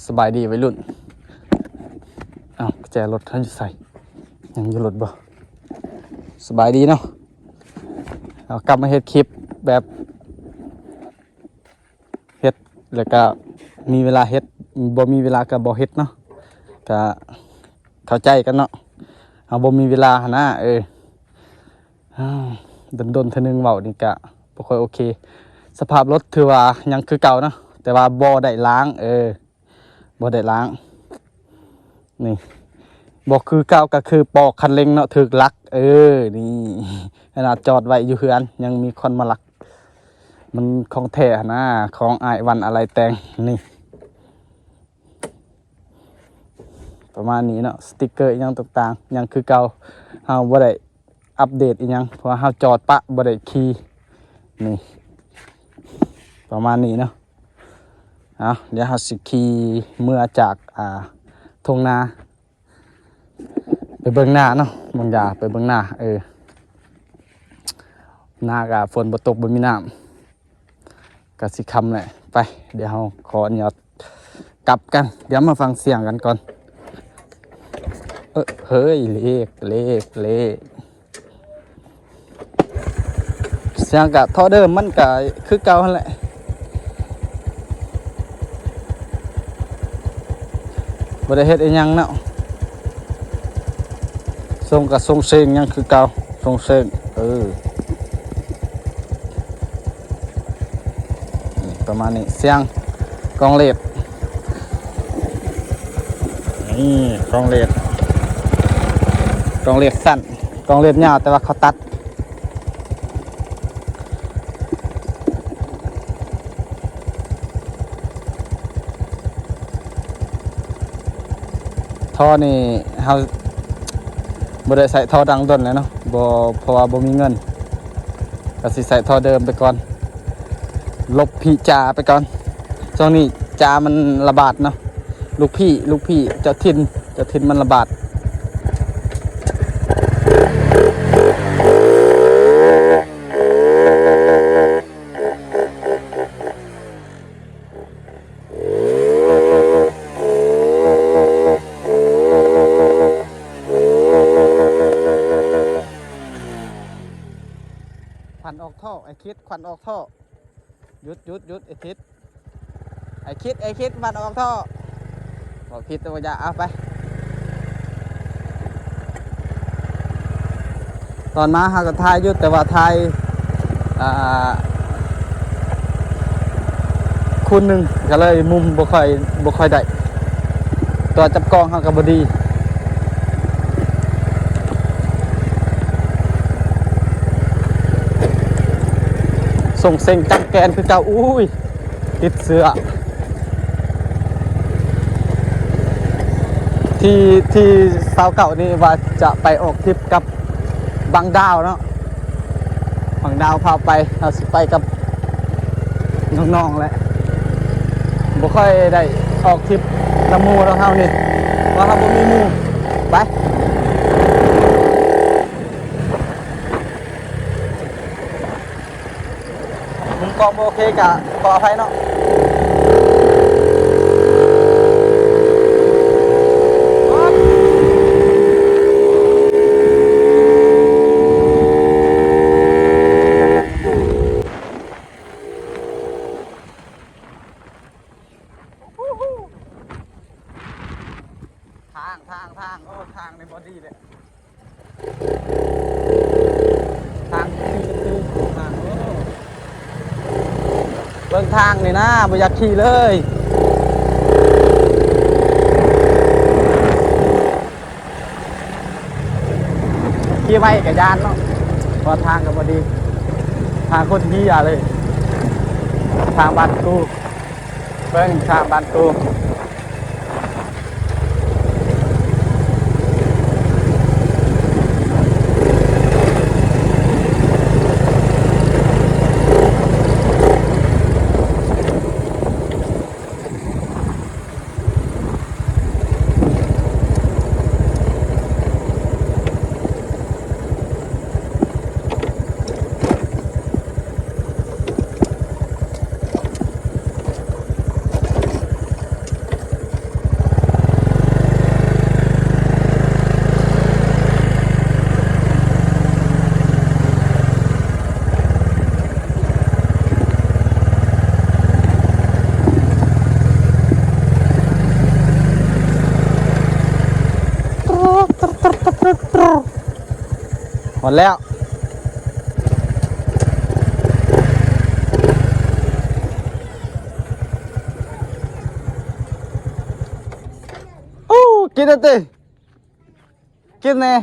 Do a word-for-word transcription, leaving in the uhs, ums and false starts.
สบายดีวัยรุ่น เอ้า กุญแจรถเฮาอยู่ไส ยังอยู่รถบ่ สบายดีเนาะ เอากลับมาเฮ็ดคลิปแบบ เฮ็ด แล้วก็มีเวลาเฮ็ด บ่มีเวลาก็บ่เฮ็ดเนาะ ก็เข้าใจกันเนาะ เฮาบ่มีเวลาหั้นนะ เออ อ้าว ดนๆ เทื่อนึงเว้านี่ก็บ่ค่อยโอเค สภาพรถถือว่ายังคือเก่าเนาะ แต่ว่าบ่ได้ล้าง เออ บ่ได้ล้าง นี่ บ่คือเก่าก็คือปอกคันเร่งเนาะ ถืกลัก เออ นี่ ขนาดจอดไว้อยู่เฮือน ยังมีคนมาลัก มันของแท้หั้นนะ ของอ้ายวันอะไรแต่ง นี่ ประมาณนี้เนาะ สติกเกอร์อิหยังต่างๆ ยังคือเก่า เฮาบ่ได้อัปเดตอิหยัง เพราะว่าเฮาจอดปะบ่ได้ขี่ นี่ ประมาณนี้เนาะ เอา เดี๋ยวเฮาสิขี่เมือจาก อ่า ทุ่งนา ไปเบิ่งนาเนาะ เบิ่งยา ไปเบิ่งนา เออ นาก็ฝนบ่ตก บ่มีน้ำ ก็สิค่ำแหละ ไป เดี๋ยวเฮาขออนุญาตกลับกัน เดี๋ยวมาฟังเสียงกันก่อน เออ เฮ้ย เลข เลข เลข เสียงก็ท่อเดิม มันก็คือเก่าหั้นแหละ บ่ได้เฮ็ดอิหยังเนาะ ส่งก็ส่งเสียงยังคือเก่า ส่งเสียง เออ นี่ประมาณนี้ เสียงกล่องเลข นี่กล่องเลข กล่องเลขสั้น กล่องเลขยาว แต่ว่าเขาตัด ท่อนี่เฮาบ่ได้ใส่ท่อดังด้นแล้วเนาะ บ่ เพราะว่าบ่มีเงิน ก็สิใส่ท่อเดิมไปก่อน หลบพี่จาไปก่อน ช่วงนี้จามันระบาดเนาะ ลูกพี่ ลูกพี่ เจ้าถิ่น เจ้าถิ่นมันระบาด ควันออกท่อ ไอ้คิด ควันออกท่อ หยุด หยุด หยุด ไอ้คิด ไอ้คิด ไอ้คิด ควันออกท่อ บอกผิดตัวอย่า เอาไป ตอนมาเฮาก็ถ่ายอยู่ แต่ว่าถ่าย อ่า คนหนึ่งก็เลยมุมบ่ค่อย บ่ค่อยได้ ตัวจับกล้องเฮาก็บ่ดี ส่งเสียงจังแกนคือเก่า อุ้ย ติดเสื้อ ที่ ที่ซาวเก่านี่ว่าจะไปออกทริปกับบังดาวเนาะ บังดาวพาไป เฮาสิไปกับน้องๆแหละ บ่ค่อยได้ออกทริปนำหมู่ดอกเฮานี่ ว่าเฮาบ่มีหมู่ ไป มุมกล้องบ่โอเคก็ขออภัยเนาะ ทาง ทาง ทาง โอ้ ทางในบอดี้เลย ทาง ทาง โอ้ เบิ่งทางนี่นะ บ่อยากขี่เลย ขี่ไวก็ย้านเนาะ เพราะทางก็บ่ดี ทางโคตรเหี้ยเลย ทางบ้านกู เบิ่งทางบ้านกู หมดแล้ว โอ้ กินนะติ กินแน่